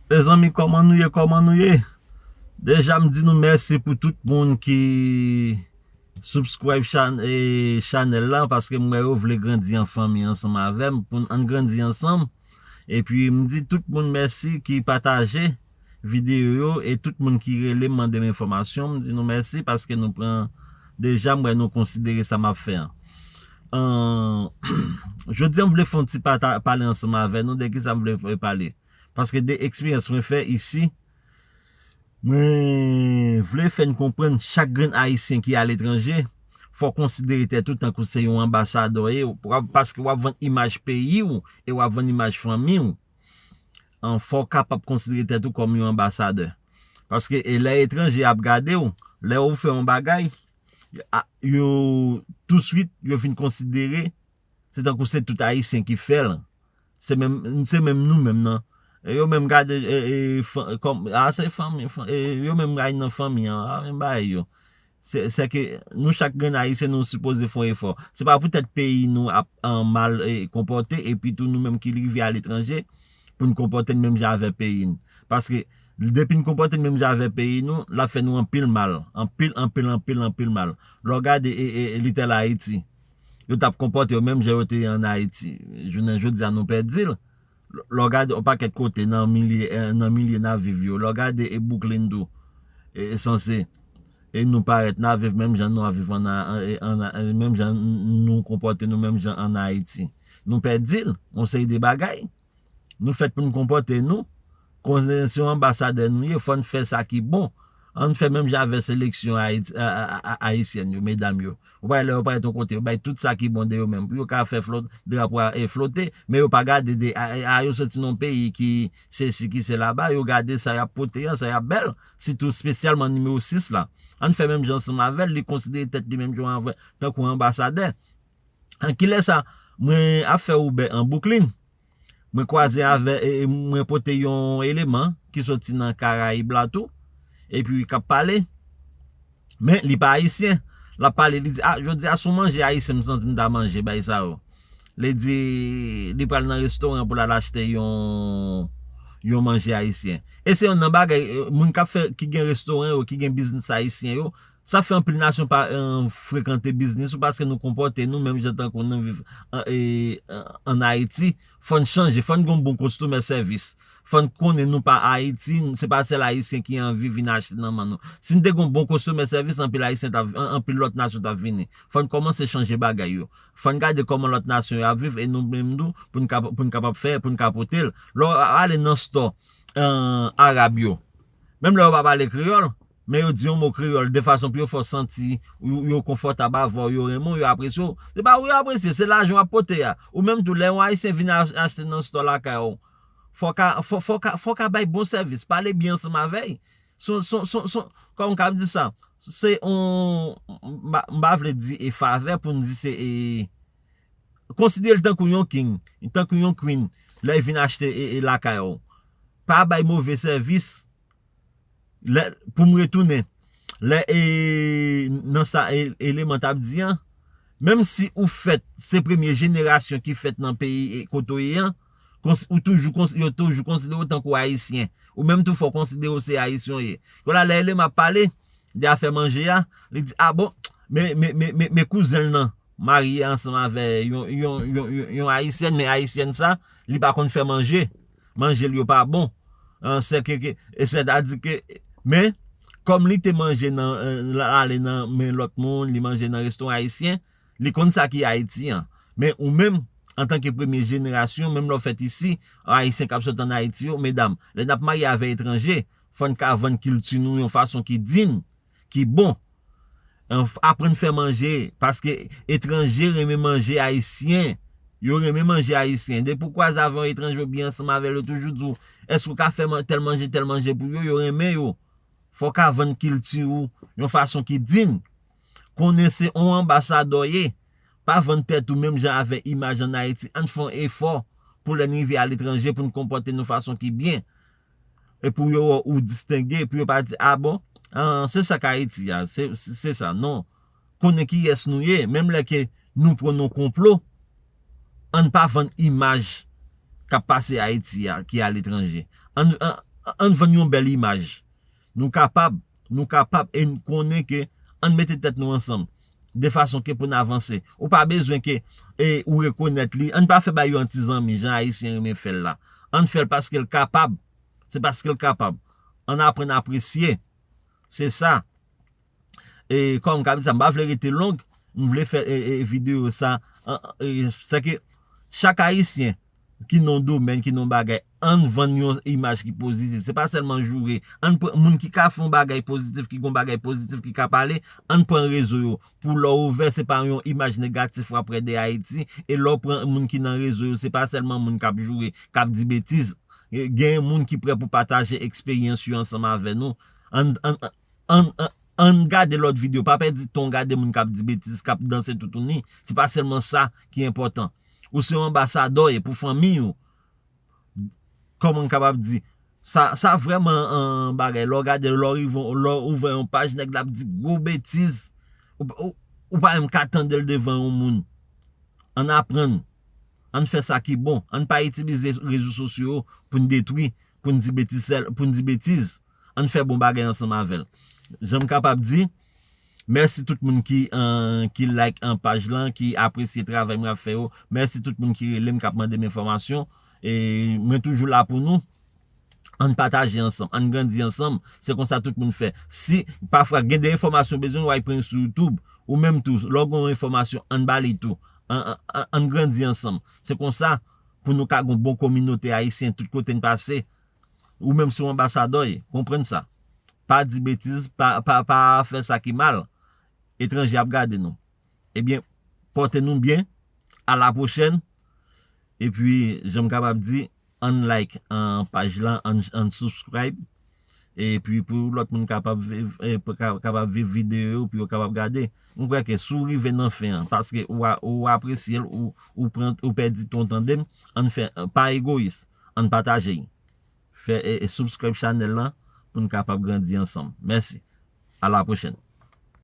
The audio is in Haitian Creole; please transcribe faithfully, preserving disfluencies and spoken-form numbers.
Mezanmi, kòman nou ye? Kòman nou ye? Deja, m di nou mèsi pou tout moun ki subscribe chan, e, chanèl la, paske m wè yo vle grandi an fanmi ansanm avè m, pou n ann grandi ansanm. Epi, m di tout moun mèsi ki pataje videyo yo, e tout moun ki rele m mande m enfòmasyon, m di nou mèsi paske nou pran, deja, m wè nou konsidere sa m ap fè an. An, jodi a, m vle fè yon ti pata-, pale ansanm avè nou de ki sa m vle pale. Paske de eksperyans mwen fè isi, mwen vle fè n konprann chak grenn Ayisyen ki aletranje, fò w konsidere tèt ou tankou se yon anbasadè w ye, w ap, paske w ap vann imaj peyi w e w ap vann imaj fanmi w. An, fò w kapab konsidere tèt ou kòm yon anbasadè. Paske e lè etranje ap gade w, lè ou fè yon bagay, a, yo, touswit, yo vin konsidere se tankou se tout Ayisyen ki fè l. Se menm, se menm nou menm nan. E yo menm gade, e, e, fan-, kòm, a, se fanmi, fan-, e, yo menm gade nan fanmi an, a, menm bagay yo. Se, se ke nou chak grenn Ayisyen, nou sipoze fè yon efò. Se pa poutèt peyi nou ap an mal, e, konpòte, epi tou nou menm ki rive aletranje, pou n konpòte n menm jan avè peyi n. Paske depi n konpòte n menm jan avè peyi nou, l ap fè nou anpil mal. Anpil, anpil, anpil, anpil mal. Lè w gade, e, e, e, Little Haiti, yo t ap konpòte yo menm jan yo te ye ann Ayiti. Jounen jodi a, nou pèdi l. Lè w gade yon pakèt kote nan milye, e, nan milye n ap viv yo. Lè w gade e Brooklyn tou, e, e sanse, e nou parèt n ap viv menm jan nou ap viv ann, ann, ann, menm jan nou konpòte nou menm jan ann Ayiti. Nou pèdi l, yon seri de bagay. Nou fèt pou n konpòte nou. Konnen se yon anbasadè nou ye, fò n fè sa ki bon. Ann fè menm jan avè seleksyon Ayiti, a, a, a, a, ayisyèn yo, medam yo. Ou pa wè lè yo parèt yon kote, yo bay tout sa ki bon de yo menm. Pou yo ka fè flot, drapo a, e, flote, men yo pa gade de, a, a, a, yo soti nan yon peyi ki sesi, ki sela, yo gade sa y ap pote an, sa y ap bèl, sitou espesyalman nimewo sis la. Ann fè menm jan ansanm avè l, li konsidere tèt li menm jan avè, tankou anbasadè. An kilè sa, mwen ap fè Uber an Brooklyn. Mwen kwaze avè, e, e, mwen pote yon eleman ki soti nan Karayib la tou, epi k ap pale. Men li pa ayisyen. L ap pale, li di, "A, jodi a, se yon manje ayisyen m santi m ta manje, bay sa yo." Li di, li pral nan restoran pou l al achte yon, yon manje ayisyen. E se youn nan bagay, e, moun k ap fè, ki gen restoran yo, ki gen biznis ayisyen yo, sa fè anpil nasyon pa, e, frekante biznis ou paske nou konpòte nou menm jan tankou nou viv an, e, an Ayiti. Fò n chanje, fò n gen yon bon customer service. Fò n konnen nou pa Ayiti, se pa sèl Ayisyen ki anvi vin achte nan men nou. Si n te gen yon bon customer service, anpil Ayisyen t ap, an-, anpil lòt nasyon t ap vini. Fò n kòmanse chanje bagay yo. Fò n gade kòman lòt nasyon yo ap viv e nou menm tou, pou n kap-, pou n kapab fè, pou n ka pote l. Lè w ale nan store, e, arab yo, menm lè yo pa pale kreyòl, men yo di yon mo kreyòl de fason pou yo fè w santi yo, yo konfòtab avè w, yo renmen w, yo apresye w. Se pa ou yo apresye, se lajan w ap pote a. Ou menm tou, lè yon Ayisyen vin ach-, achte nan store lakay ou, fò w ka, fò, fò w ka, fò w ka bay bon sèvis, pale byen ansanm avè l. Son, son, son, son, kòman m ka di sa? Se yon, m pa, m pa vle di e favè pou n di se e, konsidere l tankou yon king, tankou yon queen, lè l vin achte e, e lakay ou. Pa bay move sèvis. Lè, pou m retounen, lè, e, nan sa e, eleman t ap di an, menm si ou fèt, se premye jenerasyon ki fèt nan peyi, e, kote w ye an, kons-, ou toujou kons-, yo toujou konsidere w tankou ayisyen. Ou menm tou fò w konsidere w se ayisyen w ye. Kounye a, lè eleman ap pale de afè manje a, li di, "A bon, men, men, men, men, men kouzen l nan marye ansanm avè yon, yon, yon, yon, yon ayisyèn, men ayisyèn sa, li pa konn fè manje. Manje l yo pa bon." An, se ke, ke, e sètadi ke, men, kòm li te manje nan, e, l ale nan men lòt moun, li manje nan restoran ayisyen, li konn sa ki Ayiti an. Men ou menm, antanke premye jenerasyon, menm lè w fèt isi, Ayisyen k ap sot ann Ayiti yo, medam, lè n ap marye avè etranje, fò n ka vann kilti nou yon fason ki diy, ki bon. An, f-, aprann fè manje, paske etranje renmen manje ayisyen. Yo renmen manje ayisyen. Depi w kwaze avè yon etranje oubyen ansanm avè l, yo toujou di w, "Èske w ka fè man-, tèl manje, tèl manje pou yo?" Yo renmen yo. Fò w ka vann kilti w yon fason ki diy. Konnen se yon anbasadè w ye. Pa vann tèt ou menm jan avè imaj ann Ayiti. Ann fè yon efò pou lè n rive aletranje, pou n konpòte nou fason ki byen. E pou yo wè ou distenge, pou yo pa di, "A bon, an, se sa k Ayiti a, se, se, se sa." Non. Konnen kiyès nou ye, menm lè ke nou pran nan konplo, ann pa vann imaj k ap pase Ayiti a, ki aletranje. Ann, ann, ann vann yon bèl imaj. Nou kapab, nou kapab e n konnen ke ann mete tèt nou ansanm de fason ke pou n avanse. Ou pa bezwen ke e, ou rekonèt li. Ann pa fè bagay yo an ti zanmi, jan Ayisyen renmen fè l la. Ann fè l paske l kapab. Se paske l kapab. Ann aprann apresye. Se sa. E kòm m ka di sa, m pa vle rete long, m vle fè e, e, videyo sa. An- e, se ke chak Ayisyen ki nan yon domèn, ki nan yon bagay, ann vann yon imaj ki pozitif. Se pa sèlman joure. Ann pran moun ki ka fè yon bagay pozitif, ki gon bagay pozitif ki ka pale, ann pran rezo yo. Pou lè w ouvè, se pa yon imaj negatif w ap wè de Ayiti. E lè w pran moun ki nan rezo yo, se pa sèlman moun k ap joure, k ap di betiz. E, gen moun ki prè pou pataje eksperyans yo ansanm avè nou. Ann, ann, ann, ann, ann gade lòt videyo. Pa pèdi tan w gade moun k ap di betiz, k ap danse toutouni. Se pa sèlman sa ki enpòtan. Ou se yon anbasadè e pou fanmi w. Kòman m kapab di? Sa, sa vrèman an bagay. Lè w gade, lè w rive, lè w ouvè yon paj, nèg la ap di gwo betiz. Ou, ou, ou pa menm ka tande l devan yon moun. Ann aprann. Ann fè sa ki bon. Ann pa itilize rezo sosyo yo pou n detwi, pou n di betiz, pou n di betiz. Ann fè bon bagay ansanm avè l. Jan m kapab di, mèsi tout moun ki, ki like an paj lan, ki apresye travay mwen ap fè yo. Mèsi tout moun ki rele m, k ap mande m enfòmasyon. E mwen toujou la pou nou. Ann pataje ansanm, ann grandi ansanm. Se konsa tout moun fè. Si pafwa gen de enfòmasyon bezwen, w al pran sou YouTube. Ou menm tou, lè w gen yon enfòmasyon, ann ba li tou. Ann, ann, ann grandi ansanm. Se konsa pou nou ka gen yon bon kominote ayisyen tout kote n pase. Ou menm se yon anbasadè, konprann sa. Pa di betiz, pa, pa, pa fè sa ki mal. Etranje ap gade nou. Ebyen, pòte nou byen. A la pwochèn. Epi, jan m kapab di, ann like an paj lan, ann, ann subscribe. Epi pou lòt moun kapab viv, e, pou ka- kapab viv videyo yo, pou yo kapab gade. M kwè ke si w rive nan fen an, paske ou, a- ou apresye l, ou, ou, pran, ou pèdi tan w tande m, ann fè, pa egoyis, ann pataje l. Fè e, e subscribe chanèl lan pou n kapab grandi ansanm. Mèsi. A la pwochèn.